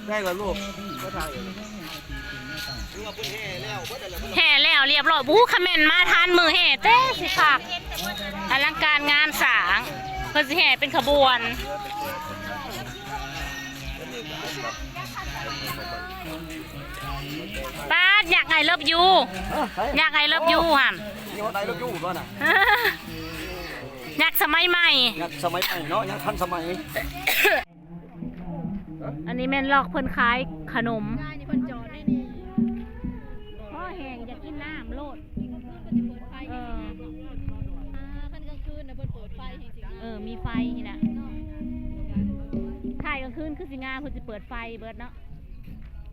ແພງລະລູກ ບໍ່ຖ່າຍເລີຍ. ແຫ່ແລ້ວຮຽບຮ້ອຍ. ອູ້ ຄະແມ່ນມາທັນມື້ແຫ່ແຕ່ຊິຄັກ ອະລັງການງານສ້າງ ເພິ່ນຊິແຫ່ເປັນຂະບວນ. ປາດ ຍັກ I love you ຍັກ I love you ຫັ້ນ ມີຮອດ I love you ບໍ່ນະ? ຍັກສະໄໝໃໝ່ ຍັກສະໄໝໃໝ່ເນາະ ຍັກທັນສະໄໝ. ອັນນີ້ແມ່ນລັອກເພິ່ນຂາຍຂະໜົມ. ພໍແຫ້ງຢາກກິນນ້ຳໂລດ. ເອີ ຄັນກາງຄືນນະເພິ່ນເປີດໄຟແຮງຊິງາມ. ເອີ ມີໄຟນີ້ນະ. ຖ່າຍກາງຄືນຄືຊິງາມ ເພິ່ນຊິເປີດໄຟເບິດເນາະ.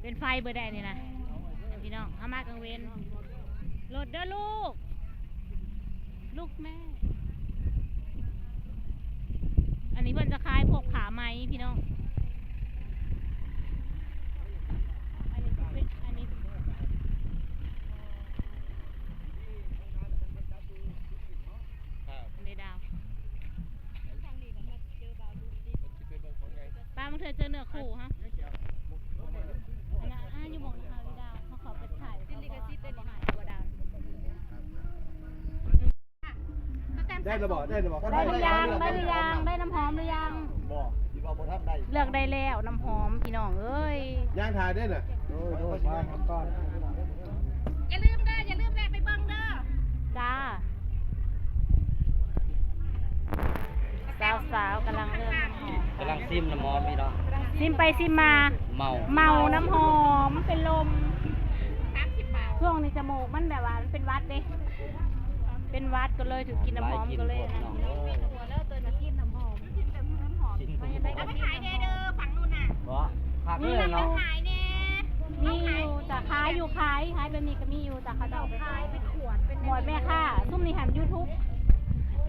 ເປັນໄຟເບິດໄດ໋ນີ້ນະ ພີ່ນ້ອງ. ເຮົາມາກາງເວັນ. ລົດເດີລູກ ລູກແມ່. ອັນນີ້ເພິ່ນຈະຂາຍພວກຜ້າໄໝພີ່ນ້ອງ. ອັນນີ້ເປັນ ອັນນີ້ ເດດາວ. ປ້າ ບາງເທື່ອເຈີເນື້ອຄູ່ເຮົາ ອັນນັ້ນ ອ່າ ຢູ່ໝ່ອງເຮົາ ດາວ ເຮົາເຂົ້າໄປຖ່າຍ ຕິດລິຂະສິດໄດ້ບໍ່? ດາວ ໄດ້ແລ້ວບໍ່? ໄດ້ແລ້ວບໍ່? ໄດ້ຫຼືຍັງ? ໄດ້ຫຼືຍັງ? ໄດ້ນ້ຳຫອມຫຼືຍັງ? ບໍ່ ຊິເວົ້າບໍ່ທັນໄດ້. ເລືອກໄດ້ແລ້ວ ນ້ຳຫອມ ພີ່ນ້ອງເອີຍ. ຍ່າງຖ່າຍເດ້ນະ. ໂດຍ ໂດຍ ໄປກ່ອນ. ຢ່າລືມເດີ ຢ່າລືມແວະໄປເບິ່ງເດີ. ຈ້າ. ສາວໆ ກຳລັງເລີ່ມ ກຳລັງຊິມນ້ຳຫອມພີ່ນ້ອງ. ຊິມໄປຊິມມາ ເມົາ ເມົານ້ຳຫອມ ເປັນລົມ. ຊ່ວງນີ້ຈະມູກມັນແບບວ່າມັນເປັນຫວັດເດ້ ເປັນຫວັດກໍເລີຍຖືກກິ່ນນ້ຳຫອມ ກໍເລີຍ ກິນແຕ່ນ້ຳຫອມ ກິນແຕ່ນ້ຳຫອມ. ເອົາໄປຂາຍແດ່ເດີ ຝັ່ງນັ້ນນະ. ບໍ່ ຂາຍເລີຍເນາະ. ມີຢູ່ ຈະຂາຍຢູ່ ຂາຍ ຂາຍແບບນີ້ກໍມີຢູ່ ຈະເຂົາເຈົ້າໄປຂາຍເປັນຂວດ ເປັນ ໝວດແມ່ຄ້າ ຊຸມນີ້ຫັ້ນ ຢູທູບ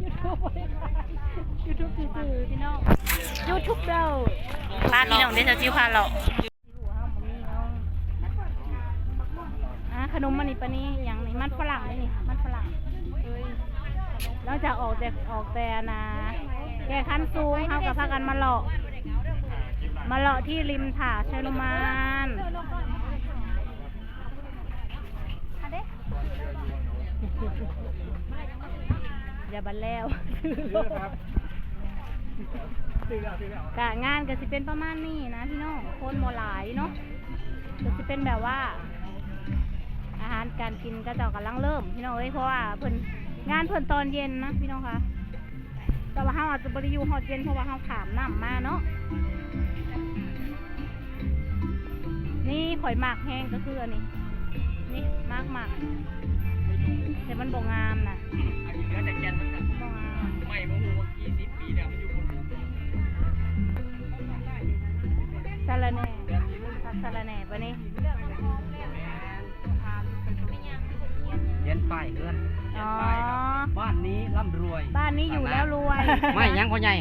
ຢູທູບ ຢູທູບຊື່ໆ ພີ່ນ້ອງ ຢູທູບເດີ. ພາພີ່ນ້ອງເດ ສາວຈິວພາເລາະ. ອ່າ ຂະໜົມອັນນີ້ປານີ້ຫຍັງນີ້ ມັນຝຣັ່ງເດ້ນີ້ ມັນຝຣັ່ງ. ຫຼັງຈາກອອກແຕ່ ອອກແຕ່ອັນນ່າ ແກ່ງຄັນສູງ ເຮົາກໍພາກັນມາເລາະ ມາເລາະທີ່ລິມທ່າໄຊໂນມານ. ຢ່າບັນແລ້ວ ກະງານກະຊິເປັນປະມານນີ້ນະພີ່ນ້ອງ ຄົນບໍ່ຫຼາຍເນາະ ກະຊິເປັນແບບວ່າ ອາຫານການກິນເຂົາເຈົ້າກຳລັງເລີ່ມພີ່ນ້ອງເອີຍ ເພາະວ່າເພິ່ນ ງານເພິ່ນຕອນເຢັນນະພີ່ນ້ອງຄະ. ແຕ່ວ່າເຮົາອາດຈະບໍ່ໄດ້ຢູ່ຮອດເຢັນ ເພາະວ່າເຮົາຂ້າມນ້ຳມາເນາະ. ນີ້ຂ້ອຍມັກແຮງກໍຄືອັນນີ້ ນີ້ ມັກ ມັກ ແຕ່ມັນບໍ່ງາມນະ ອັນນີ້ເຫຼືອແຕ່ແກ່ນມັນ ບໍ່ງາມ ໄມ້ບໍ່ຮູ້ວ່າກີ່ສິບປີແລ້ວ ມັນຢູ່ພຸ້ນ. ສາລະແໜ່ ຜັກສາລະແໜ່ປານີ້. ຂຽນປ້າຍເຮືອນ ຂຽນປ້າຍ ອໍ ບ້ານນີ້ລ່ຳລວຍ ບ້ານນີ້ຢູ່ແລ້ວລວຍ. ໄມ້ຫຍັງພໍ່ໃຫຍ່?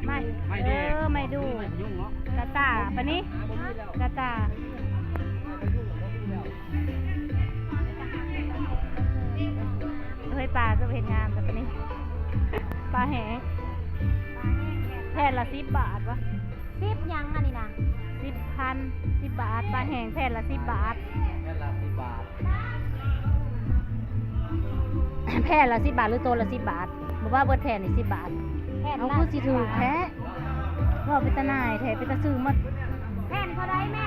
ໄມ້ ໄມ້ດູ່ ເອີ ໄມ້ດູ່ ໄມ້ຍຸງເນາະ ກະຕ່າປານີ້ ກະຕ່າ. ເຮີ້ຍ ປາຄືເຮັດງາມແທ້ປານີ້ ປາແຫ້ງ ແຜ່ນລະສິບບາດວະ. ສິບຫຍັງອັນນີ້ນະ? ສິບພັນ ສິບບາດ ປາແຫ້ງແຜ່ນລະສິບບາດ ແຜ່ນລະສິບບາດ ແຜ່ນລະສິບບາດ ຫຼື ໂຕລະສິບບາດ? ບໍ່ວ່າເບິດແຜ່ນນີ້ສິບບາດ ແຜ່ນລະ ເອົາ ຄືຊິຖືກແທ້ ເວົ້າເປັນຕາໜ່າຍແທ້ ເປັນຕາຊື້ໝົດ. ແຜ່ນເທົ່າໃດແມ່?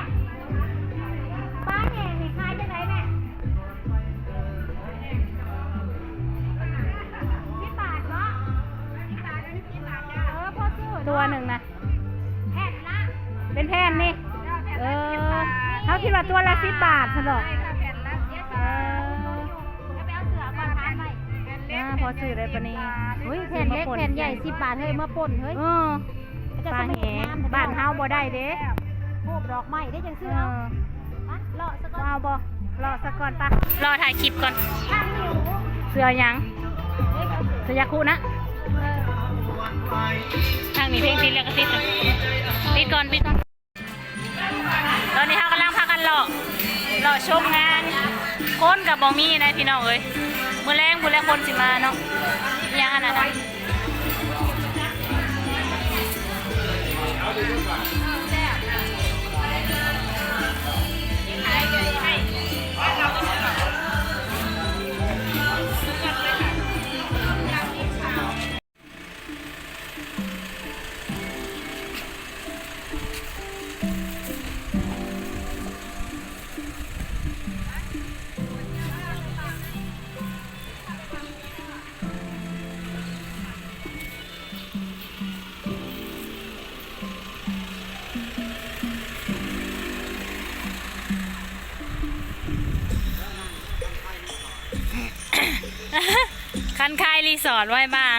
ປາແຫ້ງນີ້ຂາຍຈັ່ງໃດແມ່? ສິບບາດເນາະ ສິບບາດ ເອີ ພໍຊື້ ຕົວໜຶ່ງນະ ແຜ່ນລະ ເປັນແຜ່ນນີ້ ເອີ ເຮົາຄິດວ່າຕົວລະສິບບາດຊັ້ນດອກ ເອີ ອ່າ ພໍຊື້ໄດ້ປານີ້ ອຸ້ຍ ແຜ່ນເລັກແຜ່ນໃຫຍ່ສິບບາດ ເຮີ້ຍ ເມືອປົ່ນເຮີ້ຍ ເອີ ປາແຫ້ງ ບ້ານເຮົາບໍ່ໄດ້ເດ້ ຮູບດອກໄມ້ເດ້ ຈັ່ງຊື້ເອົາ ເອີ ມາ ເລາະ ເອົາບໍ່ ເລາະສາກ່ອນປະ ເລາະຖ່າຍຄລິບກ່ອນ ເສືອຫຍັງ ເສືອຢາຄຸນະ ທາງນີ້ເພງຕິດລິຂະສິດ ປິດກ່ອນ ປິດກ່ອນ. ຕອນນີ້ເຮົາກຳລັງພາກັນເລາະ ເລາະຊົມງານ ຄົນກໍບໍ່ມີນະພີ່ນ້ອງເອີຍ ມື້ແລງພຸ້ນແຫຼະຄົນຊິມາເນາະ ອີຫຍັງອັນນັ້ນນະ. ເອີ ແຊບ ເອີ ຄັນຄາຍຣີສອດໄວ້ບາງ.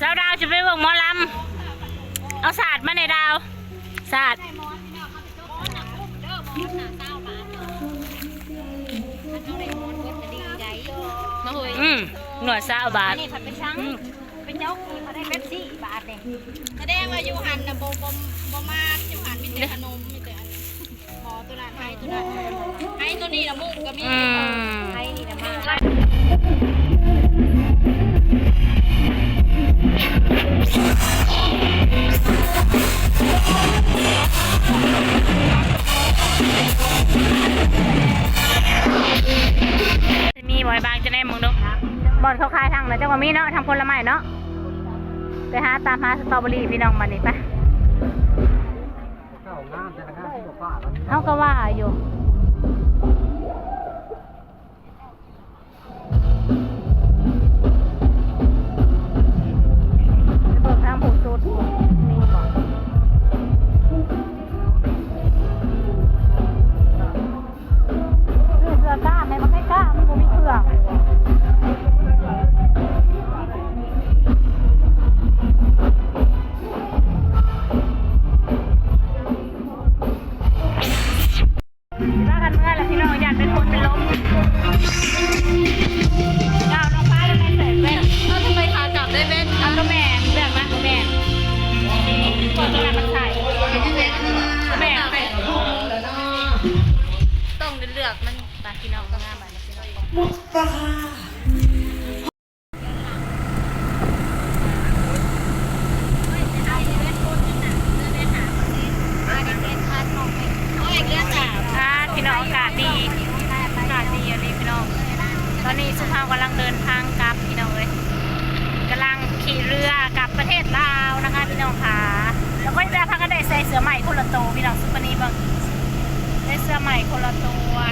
ສາວດາວຊິໄປເບິ່ງໝໍລຳ ເອົາສາດມາແດ່ດາວ ສາດ. ອືມ ໜວດຊາວບາດ ອັນນີ້ເຂົາໄປສັ່ງ ອືມ ໄປຈົກນີ້ເຂົາໄດ້ເປັບຊີບາດນີ້ ສະແດງວ່າຢູ່ຫັ້ນນະ ບໍ່ ບໍ່ ບໍ່ມາຢູ່ຫັ້ນ ມີແຕ່ຂະໜົມ ມີແຕ່ອັນ ໝໍໂຕນັ້ນ ໄຮໂຕນັ້ນ ໄຮໂຕນີ້ລະມຸກກໍມີ ອືມ ໄຮນີ້ລະມາ. ມີບໍ່ ອ້າຍບາງ ຈະແນມເບິ່ງດູ ບ່ອນເຂົາຂາຍທັງນະ ເຈົ້າກໍມີເນາະ ທັງຜົນລະໄມ້ເນາະ ໄປຫາຕາມຫາສະຕໍເບີຣີພີ່ນ້ອງ ບາດນີ້ໄປ ເຮົາກໍວ່າຢູ່. ໄປເບິ່ງທາງຜູ້ສຸດ ມີບໍ່? ຊື້ເຄືອກ້າ ແມ່ນບໍ່? ໃຫ້ກ້າ ມັນບໍ່ມີເຄືອ. ພາກັນເມືອແລ້ວພີ່ນ້ອງ ຢ້ານເປັນຄົນເປັນລົມ. ເອົານ້ອງຟ້າທຳໄມໃສ່ແວ່ນ? ເອົ້າ ທຳໄມຂາກັບໄດ້ແວ່ນ? ເອົາ ກໍແມ່ນ ແບບນັ້ນກໍແມ່ນ ກ່ອນຈະນຳມາໃສ່ ແມ່ນ ຕ້ອງໄດ້ເລືອກມັນ. ໄປພີ່ນ້ອງ ເມືອບາດນີ້ພີ່ນ້ອງ. ອ່າ ພີ່ນ້ອງ ອາກາດດີ ອາກາດດີອີ່ຫຼີພີ່ນ້ອງ. ຕອນນີ້ຊຸມເຮົາກຳລັງເດີນທາງກັບພີ່ນ້ອງເອີຍ ກຳລັງຂີ່ເຮືອກັບປະເທດລາວນະຄະພີ່ນ້ອງຂາ. ແລ້ວກໍຈະພາກັນໄດ້ໃສ່ເສື້ອໃໝ່ຄົນລະໂຕພີ່ນ້ອງ ຊຸມມື້ນີ້ເບິ່ງ ໃສ່ເສື້ອໃໝ່ຄົນລະໂຕ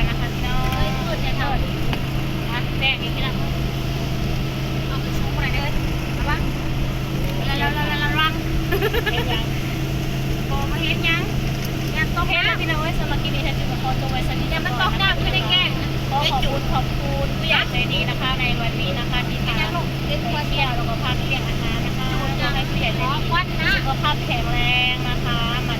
ນະຄະພີ່ນ້ອງ. ເອີຍ ເປີດແທ້ເຖົ້າ ອ່ະ ແດງອີກພີ່ນ້ອງ ເອົາຂຶ້ນສູງບໍ່ໄດ້ເດີ ລະວັງ ລະ ລະ ລະ ລະ ລະວັງ ເຮັດຫຍັງ ບໍ່ ມັນເຮັດຫຍັງ ຢ້ານຕົກນ້ຳພີ່ນ້ອງເອີຍ. ສຳລັບຄລິບນີ້ ແທ້ຈິງກໍຂໍຈົບໄວ້ສ່ຳນີ້ ຢ່າມາຕົກນ້ຳ ຄືໄດ້ແກ້ງ. ຂໍຂອບຄຸນ ຂອບຄຸນຜູ້ໃຫຍ່ໃຈດີນະຄະ ໃນວັນນີ້ນະຄະ ທີ່ພາໄປທ່ຽວ ແລ້ວກໍພາໄປລ້ຽງອາຫານນະຄະ. ຂໍໃຫ້ຜູ້ໃຫຍ່ໃຈດີສຸຂະພາບແຂງແຮງນະຄະ ໝັ່ນ